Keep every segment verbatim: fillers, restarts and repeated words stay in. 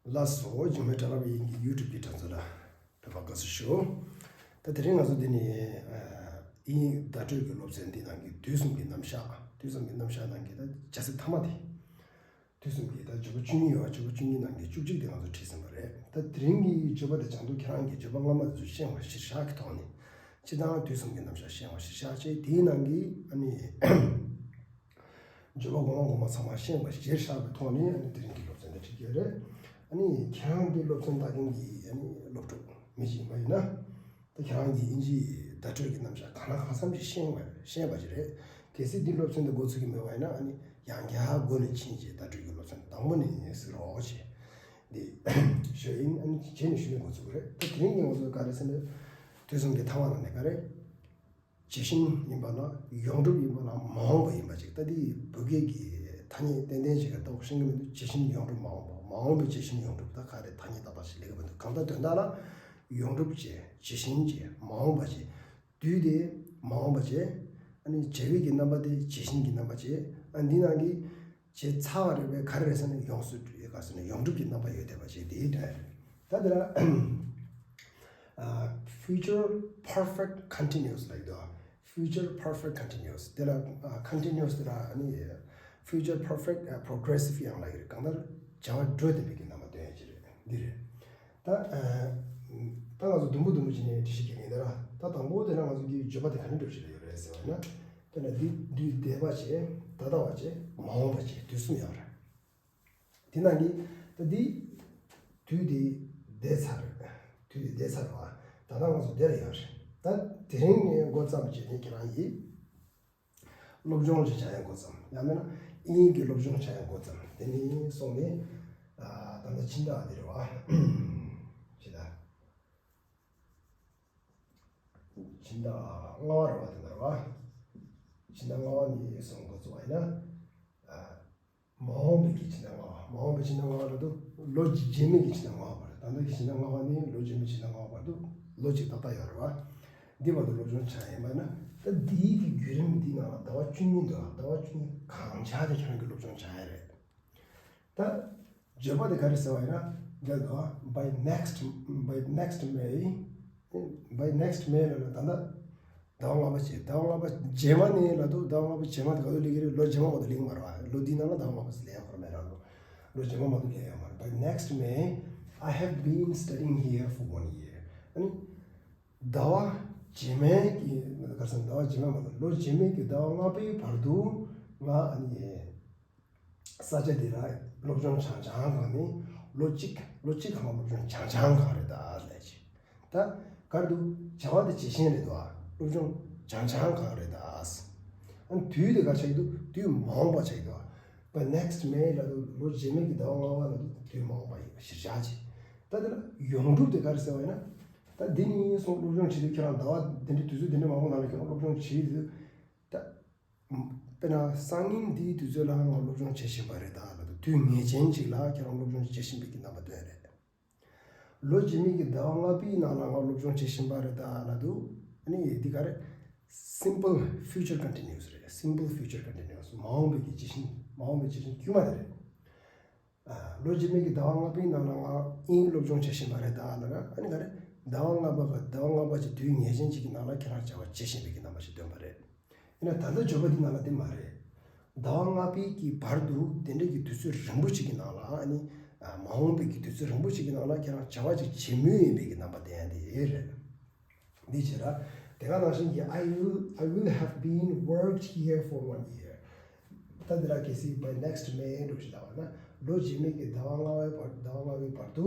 ལགས་སོ། འཇིགས་མེད་དྲ་ལམ་དབྱིན་ཇིའི་YouTube གི་དྲ་ཚོ་ལ་འཕྲོད་པ་དགའ་བསུ་ཞུ། ད་དེ་རིང་ང་ཚོ་འདི་ནས་ཨ་དབྱིན་ཡིག་བརྡ་སྤྲོད་ཀྱི་སློབ་ཚན་འདི་ནང་གི་དུས་གསུམ་གྱི་རྣམ་གཞག་དུས་གསུམ་གྱི་རྣམ་གཞག་ནང་གི་ད་བྱ་ཚིག་མཐའ་མ་དེ། དུས་གསུམ་གྱི་ད་བརྗོད་པ་བཅུ་གཉིས་ཡོད་པ། བརྗོད་པ་བཅུ་གཉིས་ནང་གི་བཅུ་གཅིག་དེ་ང་ཚོ་བྲིས་ཟིན་པ་རེད། ད་དེ་རིང་གི་བརྗོད་པ་དེ་བྱང་དུ་ཁྱེད་རང་གིས་བརྗོད་པ་སྔ་མ་དེ་ཚོ་ཤེས་པ་གཞིར་བཞག་གི་ཐོག་ནས་སྤྱིར་བཏང་དུས་གསུམ་གྱི་རྣམ་གཞག་ཤེས་པ་གཞིར་བཞག་བྱས། དེའི་ནང་གི་ཨ་ནི་བརྗོད་པ་གོང་མ་གོང་མ་ཚང་མ་ཤེས་པ་གཞིར་བཞག་གི་ཐོག་ནས་ཨ་ནི་དེ་རིང་གི་སློབ་ཚན་དེ་ཁྲིད་ཀྱི་ཡོད་རེད། ཨ་ནི་ཁྱེད་རང་གི་སློབ་ཚན་ལྟ་མཁན་གྱི་ཨ་ནི་སློབ་ཕྲུག་མི་ཞིག་ཡིན་པ་ཡིན་ན། ད་ཁྱེད་རང་གིས་དབྱིན་ཇིའི་བརྡ་སྤྲོད་ཀྱི་རྣམ་གཞག་གང་ལ་གང་འཚམ་ཞིག་ཤེས་པ་ཤེས་པ་ཞིག་རེད། གལ་སྲིད་འདི་སློབ་ཚན་དེ་འགོ་ཚུགས་ཀྱི་མེད་པ་ཡིན་ན། ཨ་ནི་ཡང་བསྐྱར་འགོ་ནས་ཕྱིན་བྱས་བརྡ་སྤྲོད་ཀྱི་སློབ་ཚན་དང་པོ་ནས་གཟིགས་རོགས་བྱེད། འདི་ཞུ་ཡིན། ཨ་ནི་རྗེས་ནས་ཞུ་ནས་འགོ་ཚུགས་ཀྱི་རེད། ད་དེ་རིང་གི་ང་ཚོ་ག་རེ་ཟེར་ན། དུས་གསུམ་གྱི་མཐའ་མ་ནང་ནས་ག་རེ། ཇི་བཞིན་ཡིན་པ་ལ་ཡོངས་གྲུབ་ཡིན་པ་ལ་མ་འོངས་པ་ཡིན་པ་ཅིག་ད་འདི་བོད་སྐད་ཀྱི་ཐ་སྙད་ཏན་ཏན་ཞིག་ག་ད་ཤེས་ཀྱི་མི་འདུག་ཇི་བཞིན་ཡོངས་གྲུབ་མ་འོངས་པ། མ་འོངས་པའི་ཇི་བཞིན་ཡོངས་གྲུབ། ད་ག་རེ་ཐ་སྙད་ཏག་ཏག་ཞིག་ལེགས་པ་འདུག་གང་ལྟར་དོན་དག་ལ་ཡོངས་གྲུབ་བྱས། ཇི་བཞིན་བྱས། མ་འོངས་པ་བྱས། དུས་དེ་མ་འོངས་པ་བྱས། ཨ་ནི་བྱ་བའི་གི་རྣམ་པ་དེ་ཇི་བཞིན་གྱི་རྣམ་པ་བྱས། ཨ་འདི་ནང་གི་བྱས་ཚར་བ་རེད་པས། ག་རེ་རེད་ཟེར་ན་ཡོངས་སུ་ག་ཟེར་ན་ཡོངས་གྲུབ་ཀྱི་རྣམ་པ་ཡོད་བསྡད་པ་བྱས། དེའི་དོན་རེད། ད་དེ་ལ་ཨ་future perfect continuous ལབ་ཀྱི་འདུག future perfect continuous དེ་ལ་ཨ་continuous དེ་ལ་ཨ་ནི་future perfect ཨ་progressive ཡང་ལབ་ཀྱི་རེད། གང་ལྟར་བྱ་བ་འགྲོ་བསྡད་པའི་གི་རྣམ་པ་སྟོན་ཡ་ཅིག་རེད། འདི་རེད། ད་ཨ་ད་ང་ཚོ་དུམ་བུ་དུམ་བུ་བྱས་ནས་འགྲེལ་བཤད་རྒྱག་གི་ཡིན། ད་ར་ད་དང་པོ་དེ་ལ་ང་ཚོ་གི་བརྗོད་པ་དེ་ག་འདྲ་འགྲེལ་བཤད་ཡོད་རེད་ཟེར་བ་ན། དེ་ལ་འདི་འདི་འདས་པ་བྱས། ད་ལྟ་བ་བྱས། མ་འོངས་པ་བྱས། དུས་གསུམ་ཡོད་རེད། དེ་ནང་གི་ད་འདི་དུས་དེ་འདས་ཚར་རེད། དུས་དེ་འདས་ཚར་བ། ད་ལྟ་ང་ཚོ་འདིར་ཡོད་རེད། ད་དེ་རིང་ནས་འགོ་བརྩམས་བྱས་ནས་ཁྱེད་རང་གིས་སློབ་སྦྱོང་ཅིག་བྱ་ཡ་འགོ་བརྩམས། ཡང་མིན་ན་དབྱིན་ཡིག་གི་སློབ་སྦྱོང་བྱ་ཡ་འགོ་བརྩམས། དེ་ནས་སོང་ནས་ཨ་ད་ལྟ་ཕྱི་ཟླ་འདི་རེད་བ། ཕྱི་ཟླ་ཕྱི་ཟླ་ལྔ་པ་རེད་བ། དེ་འདྲ་རེད་བ། ཕྱི་ཟླ་ལྔ་པ་ནས་སོང་འགོ་བཙུགས་པ་ཡིན་ན། ཨ་མ་འོངས་པའི་གི་ཕྱི་ཟླ་ལྔ་པ། མ་འོངས་པའི་ཕྱི་ཟླ་ལྔ་པ་ལབ་དུས་ལོ་རྗེས་མའི་གི་ཕྱི་ཟླ་ལྔ་པ་བར། ད་ལྟ་གི་ཕྱི་ཟླ་ལྔ་པ་ནས་ལོ་རྗེས་མའི་ཕྱི་ཟླ་ལྔ་པ་བར་དུ་ལོ་གཅིག་ཏག་ཏག་ཡོད་རེད་བ། འདི་བར་དུ་སློབ་སྦྱོང་བྱ་ཡིན་པ་ན། ད་འདིའི་གི་བརྒྱུད་རིམ་འདི་ནང་ལ་ཟླ་བ་བཅུ་གཉིས་འདུག་ཟླ་བ་བཅུ་གཉིས་གང་ཆགས་དེ་ཁྱེད་རང་གི་སློབ་སྦྱོང་བྱ་ཡ་རེད། ད་བརྗོད་པ་དེ་ག་རེ་ཟེར་བ་ཡིན་ན། འདི་ལ་by next by next May by next May ལ་ད་ལྟ་ཟླ་བ་ལྔ་པ་བྱས། ཟླ་བ་ལྔ་པ་རྗེས་མ་ནས་ལབ་དུས། ཟླ་བ་ལྔ་པ་རྗེས་མ་དེ་ག་དུས་སླེབས་ཀྱི་རེད། ལོ་རྗེས་མ་མ་གཏོགས་སླེབས་ཀྱི་མ་རེད་བ། ལོ་འདིའི་ནང་ལ་ཟླ་བ་ལྔ་པ་ཙམ་སླེབས་ཡ་ཁོ་རང་མེད་ར། ལོ་ལོ་རྗེས་མ་མ་གཏོགས་སླེབས་ཡ་མ་རེད། By next May I have been studying here for one year. ཨ་ནི་ཟླ་བ་རྗེས་མའི་གི་ག་རེ་ཟེར། ཟླ་བ་རྗེས་མ་མ་གཏོགས་ལོ་རྗེས་མའི་གི་ཟླ་བ་ལྔ་པའི་བར་དུ་ང་ཨ་ནི་ས་ཆ་འདི་ལ་སློབ་སྦྱོང་བྱང་བྱང་གང་ནི་ལོ་གཅིག་ལོ་གཅིག་གང་སློབ་སྦྱོང་བྱང་བྱང་གང་རེད་ད་ལས་ཀྱི། ད་གར་འདུག་བྱ་བ་དེ་ཇི་བཞིན་རེད་དོ། སློབ་སྦྱོང་བྱང་བྱང་གང་རེད་ད། ཨ་དུས་དེ་ག་ཆགས་འདུག་དུས་མ་འོངས་པ་ཆགས་འདུག By next May ལབ་དུས་ལོ་རྗེས་མའི་གི་ཟླ་བ་ལྔ་པ་ལབ་དུས་དུས་མ་འོངས་པ་ཡིན་པ་གཞིར་བཞག་བྱས། ད་དེ་ལ་ཡོངས་གྲུབ་དེ་ག་རེ་ཟེར་བ་ཡིན་ན། ད་འདི་ནས་སོང་སློབ་སྦྱོང་བྱེད་དུས་ཁྱེད་རང་ཟླ་བ་འདི་འདྲའི་དུས་ཚོད་འདི་འདྲའི་མང་པོ་ནང་ལ་ཁྱེད་རང་སློབ་སྦྱོང་བྱེད་དུས། ད་དཔེར་ན་སང་ཉིན་འདིའི་དུས་ཚོད་ལ་ང་སློབ་སྦྱོང་བྱེད་བཞིན་པ་རེད་ད་ལབ་དུས། དུས་ངེས་ཅན་ཅིག་ལ་ཁྱེད་རང་སློབ་སྦྱོང་བྱེད་བཞིན་པའི་གི་རྣམ་པ་སྟོན་རེད། ལོ་རྗེས་མའི་གི་ཟླ་བ་ལྔ་པའི་ནང་ལ་ང་སློབ་སྦྱོང་བྱེད་བཞིན་པ་རེད་ད་ལབ་དུས། ཨ་ནི་འདི་ག་རེད། Simple future continuous རེད། Simple future continuous མ་འོངས་པའི་གི་ཇི་བཞིན། མ་འོངས་པའི་ཇི་བཞིན་དཀྱུས་མ་དེ་རེད། ཨ་ལོ་རྗེས་མའི་གི་ཟླ་བ་ལྔ་པའི་ནང་ལ་ང་དབྱིན་ཡིག་སློབ་སྦྱོང་བྱེད་བཞིན་པ་རེད་ད་ལབ་ན། ཨ་ནི་ག་རེ། ཟླ་བ་ལྔ་པ་ག་ཟླ་བ་ལྔ་པ་ཅིག་དུས་ངེས་ཅན་ཅིག་གི་ནང་ལ་ཁྱེད་རང་བྱ་བ་བྱེད་བཞིན་པའི་གི་རྣམ་པ་ཞིག་སྟོན་པ་རེད། ཡིན་ན་ད་ལྟ་བརྗོད་པ་འདི་ནང་ལ་དེ་མ་རེད། ཟླ་བ་ལྔ་པའི་གི་བར་དུ་དེ་འདྲའི་གི་དུས་ཚོད་རིང་པོ་ཅིག་གི་ནང་ལ། ཨ་ནི་ཨ་མ་འོངས་པའི་གི་དུས་ཚོད་རིང་པོ་ཅིག་གི་ནང་ལ་ཁྱེད་རང་བྱ་བ་ཅིག་བྱེད་མུས་ཡིན་པའི་གི་རྣམ་པ་དེ་ཡང་དེ་རེད། འདི་བྱས་ན། དེ་ག་ནང་བཞིན་གྱི་I will I will have been worked here for one year. ད་འདི་ལ་གལ་སྲིད་by next May འགྲོ་ཞིག་ལབ་པ་ན། ལོ་རྗེས་མའི་གི་ཟླ་བ་ལྔ་པའི་བར། ཟླ་བ་ལྔ་པའི་བར་དུ་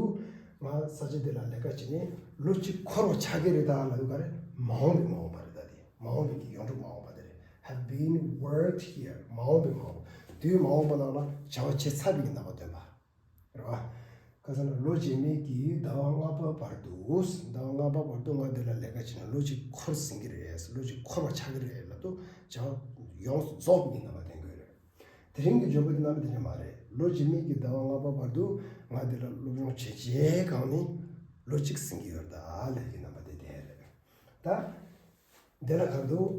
ང་ས་ཆ་འདི་ལ་ལས་ཀ་བྱས་ནས་ལོ་གཅིག་འཁོར་བ་ཆགས་ཀྱི་རེད་ད་ལབ་ཡོད་ག་རེད། མ་འོངས་པའི་མ་འོངས་པ་རེད། ད་དེ་མ་འོངས་པའི་གི་ཡོངས་གྲུབ་མ་འོངས་པ་དེ་རེད། Have been worked here མ་འོངས་པའི་མ་འོངས་པ། དུས་མ་འོངས་པ་ནང་ལ་བྱ་བ་བྱས་ཚར་བའི་གི་རྣམ་པ་སྟོན་པ། རེད་བ། ཁ་སང་ལ་ལོ་རྗེས་མའི་གི་ཟླ་བ་ལྔ་པ་བར་དུ། ཟླ་བ་ལྔ་པ་བར་དུ་ང་འདི་ལ་ལས་ཀ་བྱས་ན་ལོ་གཅིག་འཁོར་ཟིན་གྱི་རེད། ལོ་གཅིག་འཁོར་བ་ཆགས་ཀྱི་རེད་ལབ་དུས་བྱ་བ་ཡོངས་སུ་རྫོགས་པའི་གི་རྣམ་པ་སྟོན་གྱི་ཡོད་རེད། དེ་རིང་གི་བརྗོད་པ་འདི་རྣམ་པ་དེ་འདྲ་མ་རེད། ལོ་རྗེས་མའི་གི་ཟླ་བ་ལྔ་པ་བར་དུ་ང་འདི་ལ་སློབ་སྦྱོང་བྱས་རྗེས་གང་ནི་ལོ་གཅིག་ཟིན་གྱི་ཡོད་རེད་ད་ལབ་ཀྱི་རྣམ་པ་དེ་དེ་རེད། ད་འདི་ལ་ག་འདུག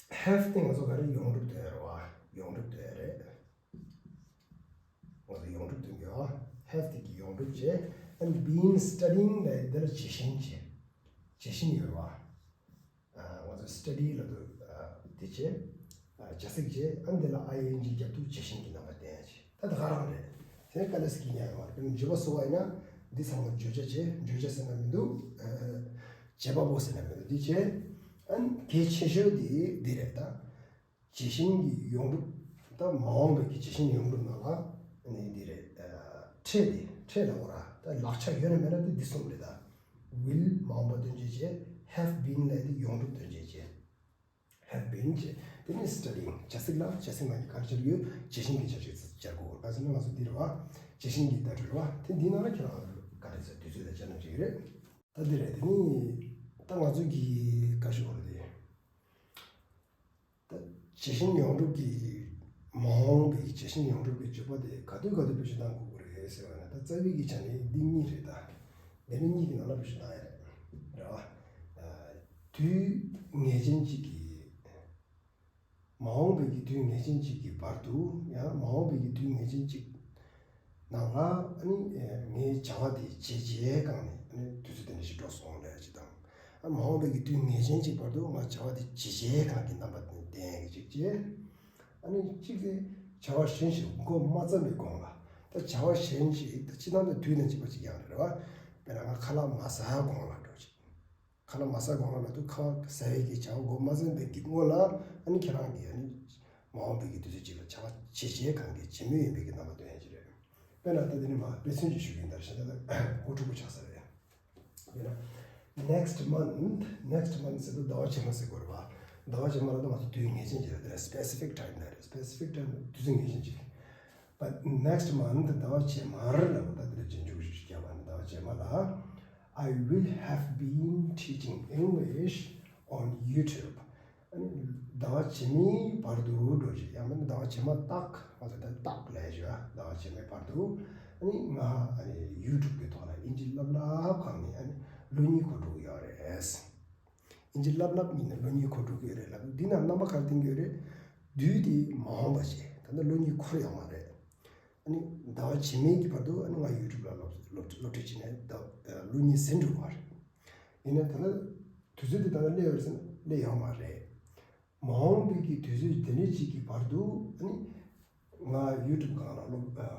have དེ་ང་ཚོ་ག་རེ་ཡོངས་གྲུབ་སྟོན་རེད་བ། ཡོངས་གྲུབ་སྟོན་རེད། ང་ཚོ་ཡོངས་གྲུབ་སྟོན་གྱི་ཡོད། have དེ་གི་ཡོངས་གྲུབ་བྱས། and been studying ལབ་དེ་ལ་བྱེད་བཞིན་བྱས། བྱེད་བཞིན་ཡོད་རེད་བ། ཨ། ང་ཚོ་study ལབ་དུས་ཨ་དེ་བྱས། ཨ། བྱ་ཚིག་བྱས། ཨ། འདི་ལ་ing རྒྱབ་དུས་བྱེད་བཞིན་གྱི་རྣམ་པ་བསྟན་ཡ་བྱས། ད་དེ་ག་རང་རེད། དེ་ནས་དཀའ་ལས་སུ་སྐྱེ་ཉན་ཡོང་བ་རེད། དཔེར་ན་བརྗོད་པ་སོགས་པ་ཡིན་ན་འདི་ཚང་མ་བརྗོད་བྱ་བྱས། བརྗོད་བྱ་ཟེར་ན་མི་འདུག་ཨ། བྱེད་པ་པོ་ཟེར་ན་མི་འདུག་འདི་བྱས། ཨ། གལ་ཆེ་ཤོས་དེ་འདི་རེད་ད། བྱེད་བཞིན་གྱི་ཡོངས་གྲུབ། ད་མ་འོངས་པའི་གི་བྱེད་བཞིན་ཡོངས་གྲུབ་ནང་ལ་ནི་འདི་རེད། ཨ། འཕྲད་དེ། འཕྲད་ལ་འོ་ར། ད་ལག་ཆ་ཡོད་ན་མེད་ན་དེ་འདི་གསུམ་རེད་ད། will མ་འོངས་པ་སྟོན་བྱེད་བྱས། have been ལབ་དེ་ཡོངས་གྲུབ་སྟོན་བྱེད་བྱས། have been བྱས། དེ་ནི་studying བྱ་ཚིག་ལ། བྱ་ཚིག་ནང་གི་ག་རེ་སྦྱར་ཡོད། བྱེད་བཞིན་གྱི་བྱ་ཚིག་སྦྱར་དགོས། ག་ཟེར་ན་ང་ཚོ་འདི་རེད་བ། བྱེད་བཞིན་གྱི་བརྡ་སྤྲོད་རེད་བ། དེ་འདི་ནང་ལ་ཁྱེད་རང་ག་རེ་ཟེར། དུས་ཚོད་དང་སྦྱར་ན་འགྲིག་གི་རེད། ད་འདི་རེད། དེ་ནི་ད་ང་ཚོ་གི་ག་ཞིག་འོ་རེད་དེ། ད་བྱེད་བཞིན་ཡོངས་གྲུབ་ཀྱི། མ་འོངས་པའི་བྱེད་བཞིན་ཡོངས་གྲུབ་ཀྱི་བརྗོད་པ་དེ་ག་དུས་ག་དུས་བེད་སྤྱོད་གཏང་དགོས་ཀྱི་རེད་ཟེར་བ་ན། ད་རྩ་བའི་གི་ཆ་ནས་འདི་གཉིས་རེད་ད། འདི་ནི་གཉིས་ཀྱི་ནང་ལ་བེད་སྤྱོད་གཏང་ཡ་རེད། རེད་བ། ཨ། དུས་ངེས་ཅན་གཅིག་གི། མ་འོངས་པའི་གི་དུས་ངེས་ཅན་གཅིག་གི་བར་དུ། ཡང་མ་འོངས་པའི་གི་དུས་ངེས་ཅན་གཅིག་ནང་ལ། ཨ་ནི་ངའི་བྱ་བ་དེ་བྱས་རྗེས་གང་ནས། ཨ་ནི་དུས་ཚོད་དེ་འདྲ་ཞིག་འགྲོ་སོང་ལབ་ཅིག་དང་། ཨ། མ་འོངས་པའི་གི་དུས་ངེས་ཅན་གཅིག་བར་དུ་ང་བྱ་བ་དེ་བྱས་རྗེས་གང་གི་རྣམ་པ་དེ་བསྟན་ཡག་གི་ཅིག་བྱས། ཨ་ནི་གཅིག་དེ་བྱ་བ་གཞན་ཞིག་འགོ་མ་བརྩམས་པའི་གོང་ལ། ད་བྱ་བ་གཞན་ཞིག་ད་སྤྱིར་བཏང་དུ་དུས་ནང་གཅིག་པ་ཅིག་ཡང་རེད་བ། དཔེར་ན་ང་ཁ་ལག་མ་ཟ་གོང་ལ་འགྲོ་ཅིག་ཁ་ལག་མ་ཟ་གོང་ལ་ལབ་དུས་ཁ་ཟ་ཡས་ཀྱི་བྱ་བ་འགོ་མ་བརྩམས་པའི་གི་སྔོན་ལ། ཨ་ནི་ཁྱེད་རང་གིས་ཨ་ནི་མ་འོངས་པའི་གི་དུས་ཚོད་ཅིག་ལ་བྱ་བ་བྱས་རྗེས་གང་གི་བྱེད་མུས་ཡིན་པའི་གི་རྣམ་པ་སྟོན་ཡ་ཅིག་རེད། དཔེར་ན་ད་དེ་ནི་མ་དཔེ་མཚོན་ཅིག་ཞུ་གི་ཡིན། ད་ཤ་ད་ད་ཧོ་ཕྲུག་པོ་ཆགས་ས་རེད། དཔེར་ན་next month, next month ཟེར་དུས་ཟླ་བ་རྗེས་མ་ཟེར་དགོས་རེད་བ། ཟླ་བ་རྗེས་མ་ལ་ད་ང་ཚོ་དུས་ངེས་ཅན་ཅིག་རེད། དེ་ལ་specific time ལབ་རེད། specific time དུས་ཚོད་ངེས་ཅན་ཅིག But next month, ཟླ་བ་རྗེས་མར་ལབ་པ་ད་དེ་ལ་རྗེས་འཇུག་ཞིག་བརྒྱབ་པ་ནི། ཟླ་བ་རྗེས་མ་ལ། I will have been teaching English on YouTube. ཨ་ནི་ཟླ་བ་རྗེས་མའི་བར་དུ་འགྲོ་ཞིག་ཡང་མིན་ཟླ་བ་རྗེས་མ་ཏག་ང་ཚོ་ད་ཏག་ལབ་ཞིག་ཟླ་བ་རྗེས་མའི་བར་དུ། ཨ་ནི་ང་ཨ་ནི་YouTube གི་ཐོག་ལ་ཨིན་ཇི་ལབ་ལབ་གང་ནས་ཨ་ནི་ཀློག་སྙིང་ཁོ་འགྲོ་གི་ཡོད་རེད། ཨིན་ཇི་ལབ་ལབ་ཡིན་ན་ཀློག་སྙིང་ཁོ་འགྲོ་གི་ཡོད་རེད་ལབ། འདི་ན་རྣམ་པ་ག་རེ་བསྟན་གྱི་ཡོད་རེད། དུས་དེ་མ་འོངས་པ་བྱས། ད་ནི་ཀློག་སྙིང་ཁོར་ཡོང་བ་རེད། ཨ་ནི་ཟླ་བ་རྗེས་མའི་གི་བར་དུ་ཨ་ནི་ང་YouTube ལ་སློབ་སློབ་སློབ་ཁྲིད་བྱས་ནས་ད་ཀློག་སྙིང་ཟིན་འགྲོ་བ་རེད། ཡིན་ན་ད་ལྟ་དུས་ཚོད་དེ་ད་ལྟ་སླེབས་ཡོད་རེད་ཟེར་ན་སླེབས་ཡོད་མ་རེད། མ་འོངས་པའི་གི་དུས་ཚོད་དེ་འདྲ་ཅིག་གི་བར་དུ་ཨ་ནི་ང་YouTube སྒང་ལ་སློབ་ཨ་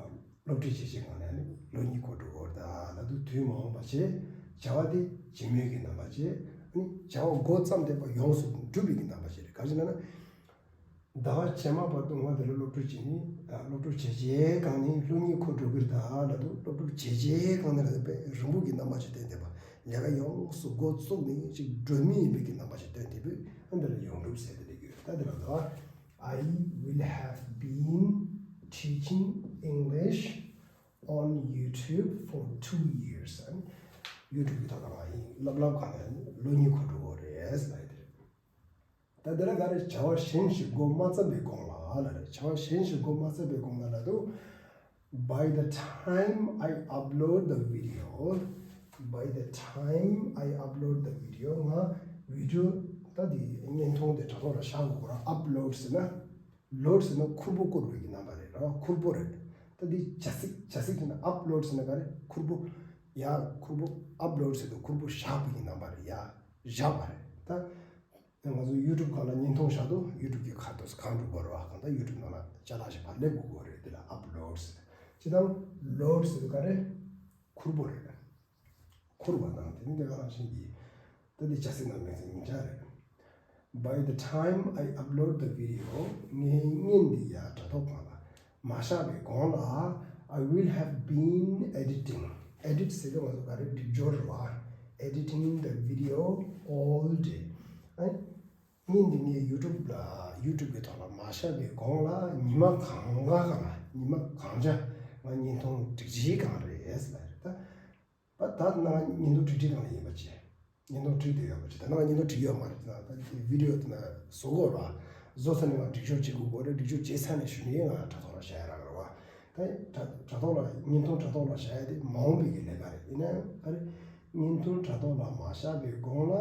སློབ་ཁྲིད་བྱེད་བྱེད་སྒང་ནས་ཨ་ནི་ཀློག་སྙིང་ཁོ་འགྲོ་གི་ཡོད་རེད། ད་ལྟ་དུས་མ་འོངས་པ་བྱས། བྱ་བ་དེ་བྱེད་མུས་ཀྱི་རྣམ་པ་བྱས། ཨ་ནི་བྱ་བ་འགོ་བརྩམས་བསྡད་པ་ཡོངས་སུ་འགྲུབ་པའི་གི་རྣམ་པ་བྱས་རེད། ག་རེ་ཟེར་ན། ཟླ་བ་རྗེས་མ་བར་དུ་ང་འདི་ལ་སློབ་ཁྲིད་བྱེད་ནི། ཨ་སློབ་ཁྲིད་བྱས་རྗེས་གང་ནས་ཀློག་སྙིང་ཁོ་འགྲོ་གི་རེད་ད་ལབ་དུས། སློབ་ཁྲིད་བྱས་རྗེས་གང་ནས་ལབ་དུས་དཔེ་རིང་པོ་གི་རྣམ་པ་ཞིག་སྟོན་བསྡད་པ། ལས་ཀ་ཡོངས་སུ་འགོ་བཙུགས་ནས་ཅིག་འགྲོ་མུས་ཡིན་པའི་གི་རྣམ་པ་ཞིག་སྟོན་བསྡད་པས། ཨ་འདི་ལ་ཡོངས་གྲུབ་ཟེར་ཏེ་སླེབས་ཀྱི་ཡོད། ད་འདི་ལ་ད། I will have been teaching English on YouTube for two years. ཨ་ནི་YouTube གི་ཐོག་ལ་ང་ཡིན་ལབ་ལབ་གང་ནས་ཀློག་སྙིང་ཁོ་འགྲོ་གི་རེད་ལབ་ཡ་དེ་རེད། ད་འདི་ལ་ག་རེ། བྱ་བ་གཞན་ཞིག་འགོ་མ་བརྩམས་པའི་གོང་ལ་ལབ་རེད། བྱ་བ་གཞན་ཞིག་འགོ་མ་བརྩམས་པའི་གོང་ལ་ལབ་དུས། By the time I upload the video, by the time I upload the video, ང་video ད་འདི་བརྙན་ཐུང་དེ་དྲ་ཐོག་ལ་བཞག་དགོས་ར། upload ཟེར་ན། load ཟེར་ན་ཁུར་པོ་བསྐུར་བའི་གི་རྣམ་པ་རེད་ར། ཁུར་པོ་རེད། ད་འདི་བྱ་ཚིག་བྱ་ཚིག་དེ་ན་upload ཟེར་ན་ག་རེ། ཁུར་པོ། ཡ་ཁུར་པོ། upload ཟེར་དུས་ཁུར་པོ་བཞག་པའི་གི་རྣམ་པ་རེད། ཡ་བཞག་པ་རེད་ད། ང་ཚོ་YouTube སྒང་ལ་བརྙན་ཐུང་བཞག་དུས་YouTube གི་ཁ་ཐོག་གང་འགྲོ་དགོས་རེད་བ། གང་ལྟར་YouTube ནང་ལ་ཅ་ལག་ཞིག་ཕར་སླེབས་དགོས་རེད། དེ་ལ་upload ཟེར། སྤྱིར་བཏང་load ཟེར་དུས་ག་རེ། ཁུར་པོ་རེད། ཁུར་བ་དང་དེ་ནི་དེ་ག་རང་བཞིན་གྱི། ད་འདི་བྱ་ཚིག་ནང་མིང་ཚིག་མིང་ཆ་རེད། By the time I upload the video, ངས་བརྙན་འདི་ཡར་དྲ་ཐོག་སྒང་ལ་མ་བཞག་པའི་གོང་ལ། I will have been editing. edit ཟེར་དུས་ང་ཚོ་ག་རེ། སྒྲིག་སྦྱོར་རེད་བ། editing the video all day. ཨ་ནི་བརྙན་འདི་ངས་YouTube ལ་YouTube གི་ཐོག་ལ་མ་བཞག་པའི་གོང་ལ་ཉི་མ་གང་ག་གང་ལ། ཉི་མ་གང་ཆ་ང་བརྙན་ཐུང་སྒྲིག་བྱེད་སྒང་རེད་ཟེར་ལབ་རེད་ད། པ་ད་ནང་བརྙན་ཐུང་སྒྲིག་སྒྲིག་གང་ལ་ཡིན་པ་བྱས། བརྙན་ཐུང་སྒྲིག་བསྡད་ཡོད་པ་བྱས། ད་ནང་བརྙན་ཐུང་སྒྲིག་ཡོད་མ་རེད། ད་ད་དེ་video དེ་ན་བཟོ་དགོས་ར། བཟོ་ས་ནས་ང་སྒྲིག་སྦྱོར་བྱེད་དགོས་དགོས་རེད། སྒྲིག་སྦྱོར་བྱས་ཚར་ནས་གཞུག་ནས་ང་དྲ་ཐོག་ལ་བཞག་ཡ་རག་རེད་བ། ད་དྲ་དྲ་ཐོག་ལ་བརྙན་ཐུང་དྲ་ཐོག་ལ་བཞག་ཡ་དེ་མ་འོངས་པའི་གི་ལས་ཀ་རེད། ཡིན་ན་ཡང་ག་རེ། བརྙན་ཐུང་དྲ་ཐོག་ལ་མ་བཞག་པའི་གོང་ལ་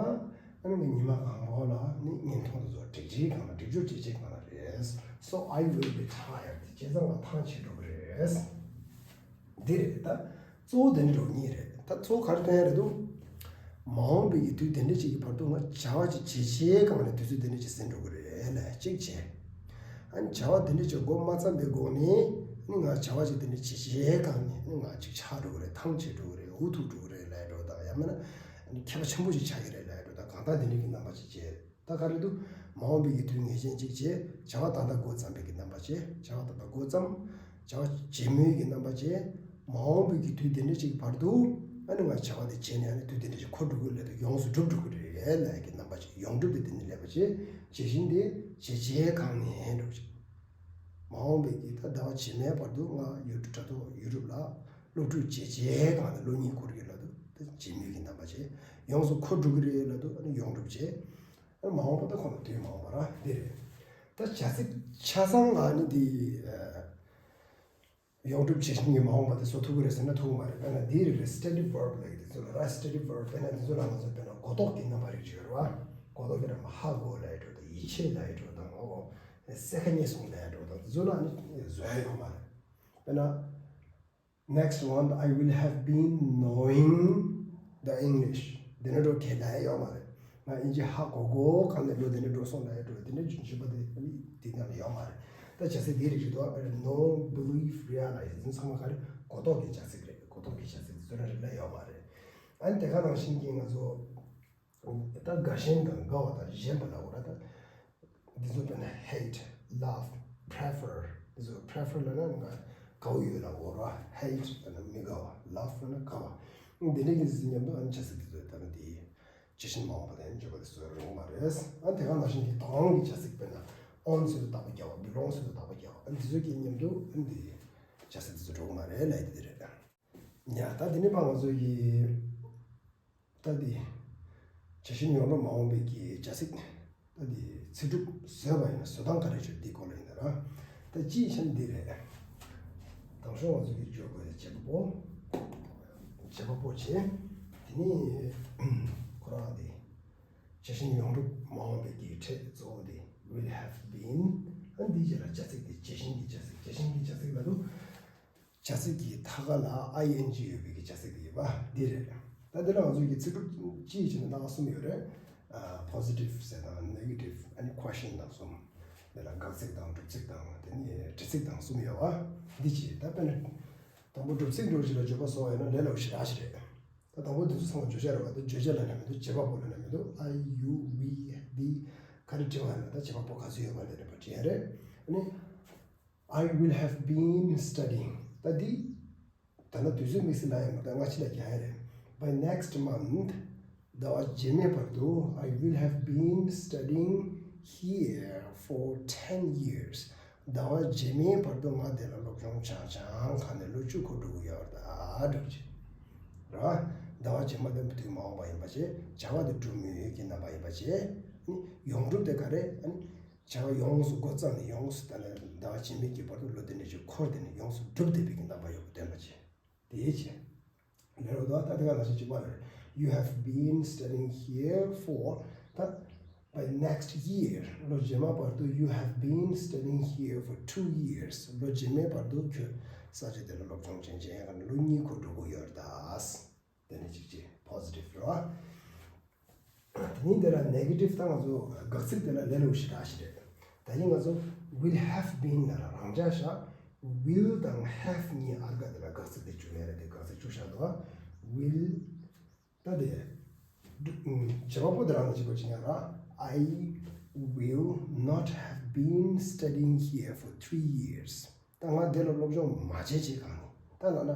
ཨ་ནི་ང་ཉི་མ་གང་པོ་ལ་ནི་བརྙན་ཐུང་དེ་ཚོ་སྒྲིག་བྱེད་སྒང་ལ། སྒྲིག་སྦྱོར་བྱེད་བྱེད་སྒང་ལ་རེད། So I will be tired. བྱས་ཙང་ང་ཐང་ཆད་འགྲོ་གི་རེད། འདི་རེད་ད། གཙོ་བོ་དེ་འདྲ་འགྲོ་གི་རེད། ད་གཙོ་བོ་ག་རེ་སྟོན་ཡ་རེད་འདུག་མ་འོངས་པའི་གི་དུས་དེ་འདྲ་ཅིག་གི་བར་དུ་ང་བྱ་བ་ཅིག་བྱེད་བྱེད་གང་ནས་དུས་ཚོད་དེ་འདྲ་ཅིག་ཟིན་འགྲོ་གི་རེད་ལ་གཅིག་བྱས། ཨ་ནི་བྱ་བ་དེ་འདྲ་ཅིག་འགོ་མ་བརྩམས་པའི་སྒང་ནས་ནི་ང་བྱ་བ་ཅིག་དེ་འདྲ་བྱེད་བྱེད་གང་ནས་ནི་ང་ཅིག་ཆག་འགྲོ་གི་རེད། ཐང་ཆད་འགྲོ་གི་རེད། འུ་ཐུག་འགྲོ་གི་རེད་ལབ་འགྲོ་དང་། ཡང་མིན་ན་ཨ་ནི་མཁས་པ་ཆེན་པོ་ཅིག་ཆགས་ཀྱི་རེད་ལབ་འགྲོ་དང་། གང་ལྟར་དེ་འདྲ་གི་རྣམ་པ་ཅིག་བྱས། ད་ག་རེ་འདུག་མ་འོངས་པའི་གི་དུས་ངེས་ཅན་གཅིག་བྱས། བྱ་བ་ད་ལྟ་འགོ་བརྩམས་པའི་གི་རྣམ་པ་བྱས། བྱ་བ་ད་ལྟ་འགོ་བརྩམས། བྱ་བ་བྱེད་མུས་ཀྱི་རྣམ་པ་བྱས། མ་འོངས་པའི་གི་དུས་དེ་འདྲ་ཅིག་བར་དུ་ཨ་ནི་ང་བྱ་བ་དེ་བྱས་ནས་ཨ་ནི་དུས་དེ་འདྲ་ཅིག་འཁོར་འགྲོ་གི་ལབ་དུས་ཡོངས་སུ་འགྲུབ་འགྲོ་གི་རེད་ལབ་ཀྱི་རྣམ་པ་བྱས། ཡོངས་གྲུབ་དེ་དེ་ནི་ལབ་པ་བྱས། བྱེད་བཞིན་དེ་བྱེད་བྱེད་གང་ནས་འགྲོ་བྱེད། མ་འོངས་པའི་གི་ད་ཟླ་བ་རྗེས་མའི་བར་དུ་ང་ཡུ་དྲ་ཐོག་ཡུ་ཊུབ་ལ་སློབ་ཕྲུག་བྱེད་བྱེད་གང་ནས་ལོ་གཉིས་འཁོར་གི་ལབ་དུས་ད་བྱེད་མུས་ཀྱི་རྣམ་པ་བྱས། ཡོངས་སུ་འཁོར་འགྲོ་གི་རེད་ལབ་དུས་ཨ་ནི་ཡོངས་གྲུབ་བྱས། མ་འོངས་པ་ད་ཁོ་ན་དུས་མ་འོངས་པ་ར་འདི་རེད། ད་བྱ་ཚིག་ཆ་ཚང་ལ་ནི་འདི་ཡོངས་གྲུབ་བྱེད་བཞིན་གྱི་མ་འོངས་པ་དེ་བཟོ་ཐུབ་ཀྱི་རེད་ཟེར་ན་ཐུབ་ཀྱི་མ་རེད། དཔེར་ན་འདི་རེད་རེད། stative verb ལབ་ཀྱི་དེ་ཚོ་ལ་ར། stative verb དཔེར་ན་འདི་ཚོ་ལ་ང་ཚོ་དཔེར་ན་གོ་རྟོགས་ཀྱི་རྣམ་པ་རིགས་ཅིག་ཡོད་རེད་བ། གོ་རྟོགས་ཀྱི་རྣམ་པ་ཧ་གོ་ལབ་ཡ་འགྲོ་དང་། ཡིད་ཆེས་ལབ་ཡ་འགྲོ་དང་། ཨོ། སེ་ཁ་ཉེས་སོང་ལབ་ཡ་འགྲོ་དང་། དེ་ཚོ་ལ་ནི་བཟོ་ཡ་ཡོད་མ་རེད། དཔེར་ན། Next one, I will have been knowing the English. འདི་ནས་འགྲོ་གལ་ལ་ཡོད་མ་རེད། ང་ཨིན་ཇི་ཧ་གོ་གོ་གང་ནས་ལོ་འདི་ནས་འགྲོ་སོང་ལ་ཡ་འགྲོ། འདི་ནས་འཇུ་འཇུ་པ་དེ་དེ་ནང་ལ་ཡོད་མ་རེད། ད་བྱ་ཚིག་འདི་རིགས་ཞིག་འདུག་ཨ། དཔེར་ན་know, believe, realize འདི་ཚང་མ་ག་རེ། གོ་རྟོགས་ཀྱི་བྱ་ཚིག་རེད། གོ་རྟོགས་ཀྱི་བྱ་ཚིག་འདི་ཚོ་ར་རིགས་ལ་ཡོད་མ་རེད། ཨ་ནི་དེ་ག་ནང་བཞིན་གྱི་ང་ཚོ། ད་དགའ་ཞེན་དང་དགའ་བ་དང་ཞེན་པ་ལ་འོ་ར། ད་འདི་ཚོ་དཔེར་ན་hate, love, prefer འདི་ཚོ། prefer ལབ་ན་ང་དགའ་བོ་ཡོད་ལ་འོ་ར། hate ལབ་ན་མི་དགའ་བ། love ལབ་ན་དགའ་བ། འདི་འདྲའི་གི་ཚིག་མཉམ་དུ་ཨ་ནི་བྱ་ཚིག་འདི་ཚོ་ད་ནི་དེ་བྱ་བཞིན་མ་འོངས་པ་དང་བརྗོད་པ་དེ་ཚོ་རུང་མ་རེད། ཨ་ནི་དེ་ག་ནང་བཞིན་གྱི་དང་གི་བྱ་ཚིག་དཔེར་ན་own ཚུལ་དུ་བཏགས་པ་རྒྱག་པ། belong ཚུལ་དུ་བཏགས་པ་རྒྱག་པ། ཨ་ནི་འདི་ཚོ་གི་མཉམ་དུ་ཨ་ནི་དེ་བྱ་ཚིག་འདི་ཚོ་རུང་མ་རེད་ལབ་ཡ་དེ་རེད། ཡ། ད་དེ་ནས་ཕར་ང་ཚོ་ཡི་ད་དེ་བྱ་བཞིན་ཡོངས་གྲུབ་མ་འོངས་པའི་གི་བྱ་ཚིག་ད་དེ་ཚིག་གྲུབ་བཟོས་པ་ཡིན་ན་བཟོ་སྟངས་ག་རེ་བྱོས་འདི་སྐོར་ལ་ཡིན་ན་ར། ད་ཅིའི་ཕྱིར་འདི་རེད། དང་ཤོག་ང་ཚོ་གི་བརྗོད་དགོས་བྱེད་པ་པོ། བྱེད་པ་པོ་བྱས། དེ་ནས་ཁོ་རང་དེ་བྱ་བཞིན་ཡོངས་གྲུབ་མ་འོངས་པའི་གི་ཕྲད་གཙོ་བོ་དེ་will have been། ཨ་འདིའི་རྗེས་ལ་བྱ་ཚིག་དེ་བྱ་བཞིན་གྱི་བྱ་ཚིག་བྱ་བཞིན་གྱི་བྱ་ཚིག་ལ་དུ། བྱ་ཚིག་གི་མཐའ་ཁ་ལ་ing ཡོད་པའི་གི་བྱ་ཚིག་དེ་ཡོད་པ་འདི་རེད། ད་འདི་ལ་ང་ཚོ་གི་ཚིག་གྲུབ་སྤྱིའི་ཆ་ནས་ད་གསུམ་ཡོད་རེད། ཨ། positive ཟེར་དང་། negative ཨ་ནི་question དང་གསུམ། འདི་ལ་དགག་ཚིག་དང་སྒྲུབ་ཚིག་དང་དེ་ནས་འདྲི་ཚིག་དང་གསུམ་ཡོད་པ་འདི་བྱས། ད་དཔེར་ན་དང་པོ་སྒྲུབ་ཚིག་འགྲོ་ཞིག་ལ་བརྗོད་པ་སོགས་ཡོད་ན་ལས་སླ་པོ་ཞེ་དྲག་ཞིག་རེད། ད་དང་པོ་འདི་ཚོ་ཚང་མ་བརྗོད་བྱ་རེད་པ། ད་བརྗོད་བྱ་ལ་ནི་མི་འདུག་བྱེད་པ་པོ་ལ་ནི་མི་འདུག I, you, we འདི་ག་རེ་འབྲི་བ་ཡིན་ན་ད་བྱེད་པ་པོ་ག་ཚོད་ཡོད་པ་ལ་ནི་འབྲི་ཡ་རེད། ཨ་ནི། I will have been studying. ད་འདི། ད་ནི་དུས་ཚོད་དམིགས་བསལ་ལ་ཡང་མི་འདུག་སྔ་ཕྱི་ལ་རྒྱག་ཡ་རེད། By next month, ཟླ་བ་རྗེས་མའི་བར་དུ། I will have been studying here for ten years. ཟླ་བ་རྗེས་མའི་བར་དུ་ང་འདི་ལ་སློབ་སྦྱོང་བྱས་བྱས་གང་ནས་ལོ་བཅུ་འཁོར་འགྲོ་གི་ཡོད་རེད་ད་འགྲོ་གི་རེད། ཟླ་བ་རྗེས་མ་དེ་དུས་མ་འོངས་པ་ཡིན་པ་བྱས། བྱ་བ་དེ་སྒྲུབ་མུས་ཀྱི་རྣམ་པ་ཡིན་པ་བྱས། ཨ་ནི་ཡོངས་གྲུབ་དེ་ག་རེ། ཨ་ནི། བྱ་བ་ཡོངས་སུ་འགོ་བརྩམས་ནས་ཡོངས་སུ་ད་ནི་ཟླ་བ་རྗེས་མའི་གི་བར་དུ་ལོ་དེ་འདྲ་ཅིག་འཁོར་དེ་ནི་ཡོངས་སུ་འགྲུབ་བསྡད་པའི་གི་རྣམ་པ་ཡོད་པ་སྟོན་པ་བྱས། དེའི་ཕྱིར། ལེ་རོ་དོ་ད་དེ་ག་ནང་བཞིན་གཅིག་པ་རེད། You have been studying here for ད་by next year ལོ་རྗེས་མ་བར་དུ། You have been studying here for two years. ལོ་རྗེས་མའི་བར་དུ་ཁྱོད་ས་ཆ་དེ་ལ་སློབ་སྦྱོང་བྱས་བྱས་ཡང་ལོ་གཉིས་འཁོར་འགྲོ་གི་ཡོད་རེད་ད། དེ་ནི་གཅིག་གཅིག་positive རེད་བ། དེ་ནི་དེ་ལ་negative ད་ང་ཚོ་དགག་ཚིག་དེ་ལ་ལས་སླ་པོ་ཞེ་དྲག་ཞིག་རེད། ད་ཡིན་ང་ཚོ་will have been ལ་ལ་རང་འཇགས་བཞག will དང་have གཉིས་ཨར་ག་དེ་ལ་དགག་ཚིག་དེ་བཅུག་ཡ་རེད། དེ་དགག་ཚིག་བཅུག་བཞག་འདུག་བ། Will ད་དེ་བྱེད་པ་པོ་དེ་རང་ལ་བྱེད་པ་ཅིག་ཡང་ར། I will not have been studying here for three years. ད་ང་འདི་ལ་སློབ་སྦྱོང་མ་བྱས་བྱས་གང་ནས། ད་ལབ་ན།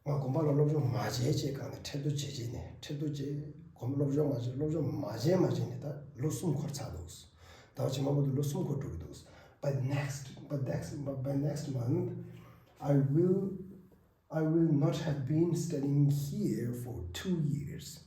ང་དགོན་པ་ལ་སློབ་སྦྱོང་མ་བྱས་བྱས་གང་ནས་ཁྲལ་བསྡུ་བྱས་བྱས་ནས། ཁྲལ་བསྡུ་བྱས། དགོན་པ་སློབ་སྦྱོང་མ་བྱས། སློབ་སྦྱོང་མ་བྱས་མ་བྱས་ནས་ད་ལོ་གསུམ་འཁོར་ཚར་འདུག་ཟླ་བ་རྗེས་མ་བར་དུ་ལོ་གསུམ་འཁོར་འགྲོ་གི་འདུག By next, by next, by next month, I will, I will not have been studying here for two years.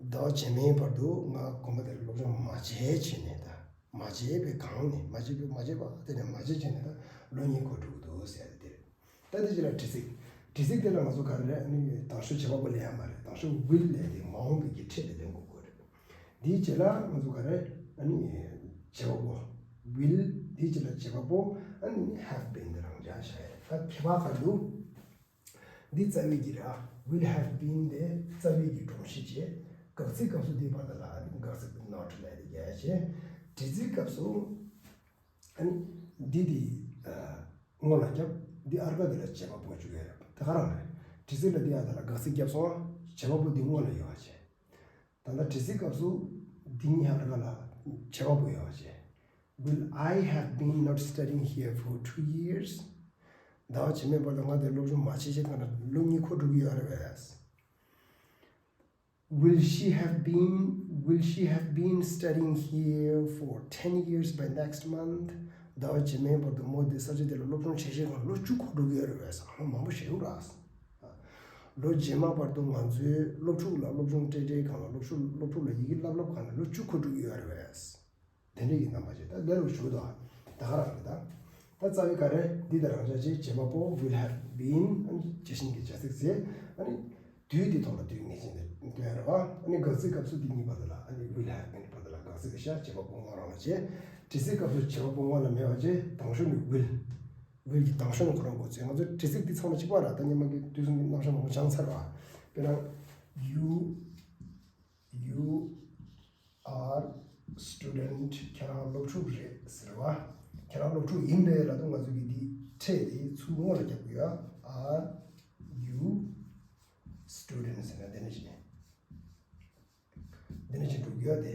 ཟླ་བ་རྗེས་མའི་བར་དུ་ང་དགོན་པ་དེར་སློབ་སྦྱོང་མ་བྱས་བྱས་ནས་ད། མ་བྱས་པའི་སྒང་ནས། མ་བྱས་པའི་མ་བྱས་པ་དེ་ནས་མ་བྱས་བྱས་ནས་ད་ལོ་གཉིས་འཁོར་འགྲོ་གི་འདུག་ཟེར་ཡ་དེ་རེད། ད་དེ་རྗེས་ལ་དྲི་ཚིག་དྲི་ཚིག་དེ་ལ་ང་ཚོ་ག་རེ་རེད། ཨ་ནི་དང་ཤོག་བྱེད་པ་པོ་ལེན་ཡ་མ་རེད། དང་ཤོག་will ལས་དེ་མ་འོངས་པའི་གི་ཕྲད་དེ་ལེན་དགོས་ཀྱི་རེད། དེའི་རྗེས་ལ་ང་ཚོ་ག་རེ། ཨ་ནི་བྱེད་པ་པོ་will། དེའི་རྗེས་ལ་བྱེད་པ་པོ། ཨ་ནི་have been དེ་རང་འཇགས་བཞག་ཡ་རེད། ད་ཁྱད་པར་ག་རེ་འདུག་འདི་རྩ་བའི་གི་ར། will have been དེ་རྩ་བའི་གི་སྒྲོམ་གཞི་བྱས། དགག་ཚིག་སྐབས་སུ་འདི་བར་དུ་ལ་དགག་ཚིག་not ལས་དེ་རྒྱག་བྱས། དྲི་ཚིག་སྐབས་སུ་ཨ་ནི་འདི་དེ་སྔོན་ལ་རྒྱབ། འདི་ཨར་ཀ་དེ་ལ་བྱེད་པ་པོ་བཅུག་ཡ་རེད། དེ་ག་རང་རེད། དྲི་ཚིག་ལ་འདི་ཨ་ད་ལ་དགག་ཚིག་རྒྱབ་སོང་། བྱེད་པ་པོ་འདི་སྔོན་ལ་ཡོད་བྱས། ད་ལྟ་དྲི་ཚིག་སྐབས་སུ་འདི་གཉིས་ཨར་ཀ་ལ་བྱེད་པ་པོ་ཡོད་བྱས། Will I have been not studying here for two years? ཟླ་བ་རྗེས་མའི་བར་དུ་ང་དེ་སློབ་སྦྱོང་མ་བྱེད་ཅེས་གང་ལ་ལོ་གཉིས་འཁོར་འགྲོ་གི་ཡོད་རེད་བས། Will she have been, will she have been studying here for ten years by next month? ཟླ་བ་རྗེས་མའི་བར་དུ་མོ་དེ་ས་ཆ་དེ་ལ་སློབ་སྦྱོང་བྱེད་བྱེད་གང་ལོ་བཅུ་འཁོར་འགྲོ་གི་ཡོད་རེད་བས། ཧ་ལམ་མང་པོ་ཞིག་རེད། ལོ་རྗེས་མ་བར་དུ་ང་ཚོའི་སློབ་ཕྲུག་ལ་སློབ་སྦྱོང་སྤྲད་སྤྲད་གང་ལ་སློབ་ཕྲུག་སློབ་ཕྲུག་ལ་ཡི་གེ་བསླབ་བསླབ་གང་ལ་ལོ་བཅུ་འཁོར་འགྲོ་གི་ཡོད་རེད་བས། དེ་འདྲ་ཡིན་ནམ་པ་ཞེས་ད་ལས་རོགས་ཞུ་དོ། ད་ག་རང་རེད་ད། ད་རྩ་བའི་ག་རེ་འདི་ད་རང་ཆ་ཅེས་བྱེད་པ་པོ་will have been ཨ་ནི་ཇི་བཞིན་གྱི་བྱ་ཚིག་ཟེར། ཨ་ནི་དུས་དེ་ཐོག་ལ་དུས་ངེས་ཅན་དེ་སྟོན་རེད་བ། ཨ་ནི་དགག་ཚིག་སྐབས་སུ་འདི་གཉིས་བར་དུ་ལ་ཨ་ནི་will have been བར་དུ་ལ་དགག་ཚིག་གི་ཤ་བྱེད་པ་པོ་སྔོན་རང་ལ་བྱས། དྲི་ཚིག་སྐབས་སུ་བྱེད་པ་པོ་སྔོན་ལ་མེད་པ་བྱས། དང་ཤོས་ནི་will། will གྱི་དང་ཤོས་ནི་ཁོ་རང་དགོས་ཚེ་ང་ཚོ་དྲི་ཚིག་འདི་ཚང་མ་གཅིག་པ་ར། ད་ཉི་མ་གི་དུས་གསུམ་གྱི་རྣམ་གཞག་མང་པོ་སྦྱངས་ཚར་བ། དཔེར་ན་you you are student ཁྱེད་རང་སློབ་ཕྲུག་རེད་ཟེར་བ། ཁྱེད་རང་སློབ་ཕྲུག་ཡིན་པས་ལ་དུང་ང་ཚོ་གི་འདི་ཕྲད་དེ་ཚུར་སྔོན་ལ་རྒྱབ་དགོས་ཡ། Are you student ཟེར་ན་དེ་ནི་ཞིག་དེ་ནི་ཞིག་འགྲོ་དགོས་ཡ། དེ་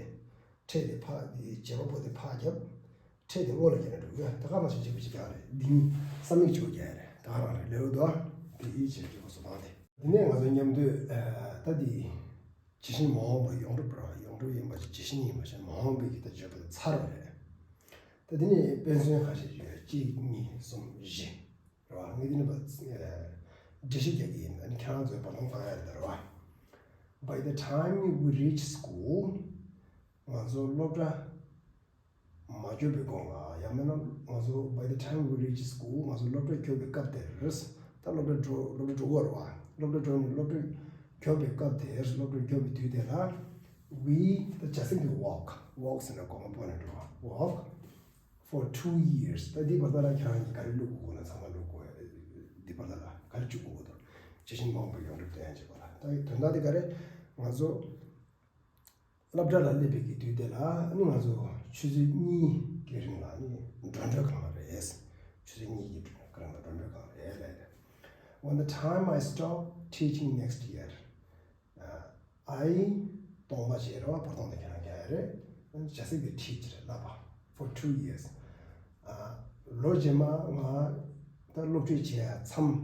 ཕྲད་དེ་ཕ་དེ་བྱེད་པ་པོ་དེ་ཕ་རྒྱབ། ཕྲད་དེ་སྔོན་ལ་རྒྱབ་ན་འགྲོ་དགོས་ཡ། ད་ག་མ་ཞིག་བྱེད་པ་ཞིག་རྒྱག་རེད། འདི་གཉིས་ས་མིག་ཅིག་རྒྱག་རེད། ད་ག་རང་རེད། ལེའུ་དོ་དེ་ཡིད་ཆེས་ཀྱི་སོ་བང་དེ། དེ་ནས་ང་ཚོ་མཉམ་དུ་ད་འདི། ཇི་བཞིན་མ་འོངས་པ་ཡོངས་གྲུབ་ར། ཡོངས་གྲུབ་ཡིན་པ་ཞིག་ཇི་བཞིན་ཡིན་པ་ཞིག་མ་འོངས་པའི་གི་ད་བརྗོད་པ་དེ་ཚར་བ་རེད། ད་དེ་ནས་དཔེ་མཚོན་ཁ་ཤས་ཡོད། གཅིག་གཉིས་གསུམ་བཞི་རེད་བ། ངས་དེ་ནས་འགྲེལ་བཤད་རྒྱག་གི་ཡིན། ཨ་ནི་ཁྱེད་རང་ཚོས་བར་སྟོང་བཏང་ཡ་རེད་ད་རེད་བ། By the time we reach school ང་ཚོ་སློབ་གྲྭ་མ་འགྱོ་བའི་གོང་ལ་ཡང་མིན་ན་ང་ཚོ་by the time we reach school ང་ཚོ་སློབ་གྲྭ་འགྱོ་བའི་སྐབས་དེར། ད་སློབ་གྲྭ་འགྲོ་སློབ་གྲྭ་འགྲོ་གི་ཡོད་རེད་བ། སློབ་གྲྭ་འགྲོ་ནས་སློབ་གྲྭ་འགྱོ་བའི་སྐབས་དེར། སློབ་གྲྭ་འགྱོ་བའི་དུས་དེ་ལ། We ད་བྱ་ཚིག་འདི་walk walk ཟེར་ན་གོང་མ་པོ་ནས་འགྲོ་བ། Walk for two years ད་འདི་བར་ད་ལ་ཁྱེད་རང་གིས་ག་རེ་བླུག་དགོས་ན་ཚང་མ་བླུག་དགོས། འདི་བར་ད་ལ་ག་རེ་བཅུག་དགོས་དང་། ཇི་བཞིན་མ་འོངས་པའི་ཡོངས་གྲུབ་སྟོན་ཡ་བྱེད་པ་ལ། ད་དོན་དག་འདི་ག་རེ། ང་ཚོ་སློབ་གྲྭ་ལ་སླེབས་པའི་གི་དུས་དེ་ལ་ཨ་ནི་ང་ཚོ་ཆུ་ཚོད་གཉིས་ཀྱི་རིང་ལ་ཨ་ནི་འགྲོ་འགྲོ་གང་རེད། ཆུ་ཚོད་གཉིས་ཀྱི་རིང་ལ་འགྲོ་འགྲོ་གང་རེད་ལབ་ཡ་རེད། When the time I stop teaching next year I སྟོང་པ་བྱས་རེད་བ། བར་སྟོང་དེ་ཁྱེད་རང་རྒྱག་ཡ་རེད། བྱ་ཚིག་དེ་teach རེད་ལབ་པ། For two years ལོ་རྗེས་མ་ང་ད་སློབ་ཁྲིད་བྱེད་ཡ་མཚམས་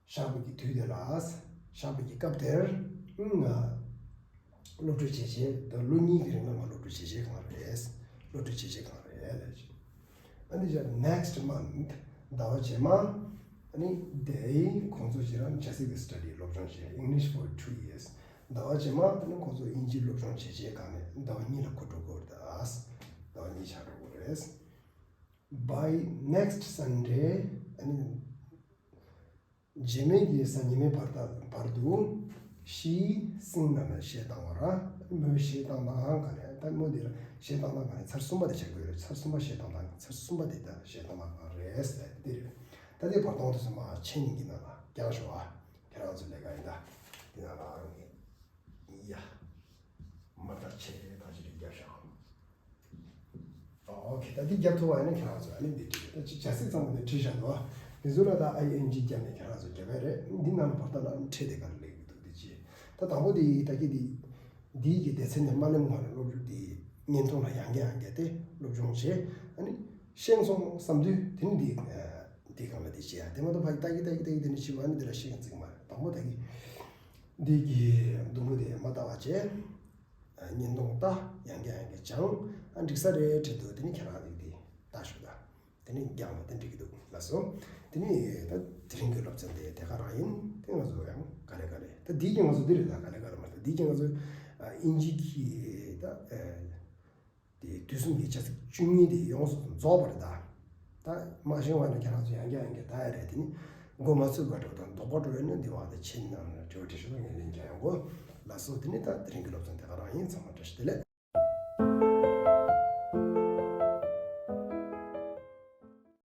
བཞག་པའི་གི་དུས་དེ་ལ། བཞག་པའི་གི་སྐབས་དེར་ང་སློབ་ཁྲིད་བྱེད་བྱེད་ད་ལོ་གཉིས་ཀྱི་རིང་ལ་ང་སློབ་ཁྲིད་བྱེད་བྱེད་གང་རེད། སློབ་ཁྲིད་བྱེད་བྱེད་གང་རེད་ལབ་ཅིག་ཨ་ནི་ཅག་next month ཟླ་བ་རྗེས་མ། ཨ་ནི་they ཁོང་ཚོ་ཞིག་རང་བྱ་ཚིག་གི་study སློབ་སྦྱོང་བྱེད། English for two years ཟླ་བ་རྗེས་མ་ཨ་ནི་ཁོང་ཚོ་དབྱིན་ཇི་སློབ་སྦྱོང་བྱེད་བྱེད་གང་ནས་ཟླ་བ་གཉིས་ལ་འཁོར་འགྲོ་དགོས་རེད། ཟླ་བ་གཉིས་ཆགས་འགྲོ་དགོས་རེད། By next Sunday ཨ་ནི། རྗེས་མའི་གི་སང་ཉི་མའི་བར་དང་བར་དུ། ཤི་སིང་ན་ན་གཞས་བཏང་བ་ར། མོས་གཞས་བཏང་བཏང་ག་ནས་ད་མོ་འདི་ལ་གཞས་བཏང་བཏང་ག་ནས་ཚར་གསུམ་པ་དེ་བྱ་དགོས་རེད། ཚར་གསུམ་པ་གཞས་བཏང་བཏང་ཚར་གསུམ་པ་དེ་ད་གཞས་བཏང་བཏང་ག་རེད་ཟེར་དེ་རེད། ད་དེ་བར་སྟོང་དུ་སོང་མ་ཆེན་ཉིན་གྱི་ནང་ལ་རྒྱག་ཤོག་ཨ། ཁྱེད་རང་ཚོ་ལས་ཀ་ཡིན་ད། འདི་ནང་ལ་ཨང་ཡ། མ་ད་ཆེ་ད་ཅི་རེད་རྒྱབ་ཤོག་ཨོ་ཁེ། ད་འདི་རྒྱབ་ཐུབ་པ་ཡིན་ན་ཁྱེད་རང་ཚོ་ཨ་ནི་འདི་བྲིས་ད་ཅི་བྱ་ཚིག་ཚང་མ་འདི་བྲིས་བཞག་འདུག་འདི་ཚོ་ལ་ད་ཨའི་ཨེན་ཇི་བརྒྱབ་ནས་ཁྱེད་རང་ཚོ་རྒྱབ་ཡ་རེད། འདི་ནང་ལ་བར་ཐག་ལ་ཨ་ནི་ཁྲིད་དེ་ག་རེ་ལེགས་འདུག་འདི་ཅི། ད་དང་པོ་འདི་ད་གི་འདི་འདིའི་གི་སྡེ་ཚན་ནས་མ་ནེམ་ཁོང་ལ་སློབ་ཕྲུག་འདི་བརྙན་ཐུང་ལ་ཡང་བསྐྱར་ཡང་བསྐྱར་དེ་སློབ་སྦྱོང་བྱས། ཨ་ནི་ཤེས་སོང་བསམ་དུས་དེ་ནི་འདི་འདི་གང་ལ་འདི་བྱས་ཡ་དེ་མ་གཏོགས་ཕ་གི་ད་གི་ད་གི་ད་གི་དེ་ནི་ཤི་བ་ཨ་ནི་འདི་ལ་ཤེས་ཀྱི་ཚིག་མ་རེད། དང་པོ་ད་གི་འདི་གི་སྡོང་པོ་དེ་མ་ལྟ་བ་བྱས། བརྙན་ཐུང་ལྟ། ཡང་བསྐྱར་ཡང་བསྐྱར་སྦྱང་། ཨ་འགྲིག་ས་རེད་དྲན་འདུག་དེ་ནི་ཁྱེད་རང་རིགས་དེ་ལྟ་ཞུ་ད། དེ་ནི་རྒྱང་ལ་དེ་འགྲིག་གི་འདུག་ལགས་སོ། དེ་ནི་ད་དེ་རིང་གི་སློབ་ཚན་དེ་དེ་ག་རང་ཡིན། དེ་ང་ཚོ་ཡང་ག་ལེ་ག་ལེ་ད་འདིའི་རྒྱང་ང་ཚོ་འདི་རེད། ད་ག་ལེ་ག་ལེ་མ་རེད། འདིའི་རྒྱང་ང་ཚོ་ཨིན་ཇི་གི་ད་དེ་དུས་གསུམ་གྱི་བྱ་ཚིག་བཅུ་གཉིས་དེ་ཡོངས་སུ་རྫོགས་པ་རེད་ད། ད་མ་ཤེས་པ་ནི་ཁྱེད་རང་ཚོ་ཡང་བསྐྱར་ཡང་བསྐྱར་ལྟ་ཡ་རེད། དེ་ནི་མགོ་མ་ཚོས་པ་འགྲོ་དང་དོགས་པ་འགྲོ་ཡོད་ན་འདི་བར་དུ་ཕྱིན་གནང་ན་དྲི་བ་དྲི་ཤོག་ངས་ལན་རྒྱག་ཡོང་གོ། ལགས་སོ། དེ་ནི་ད་དེ་རིང་གི་སློབ་ཚན་དེ་ག་རང་ཡིན། ཚང་མ་བཀྲ་ཤིས་བདེ་ལེགས།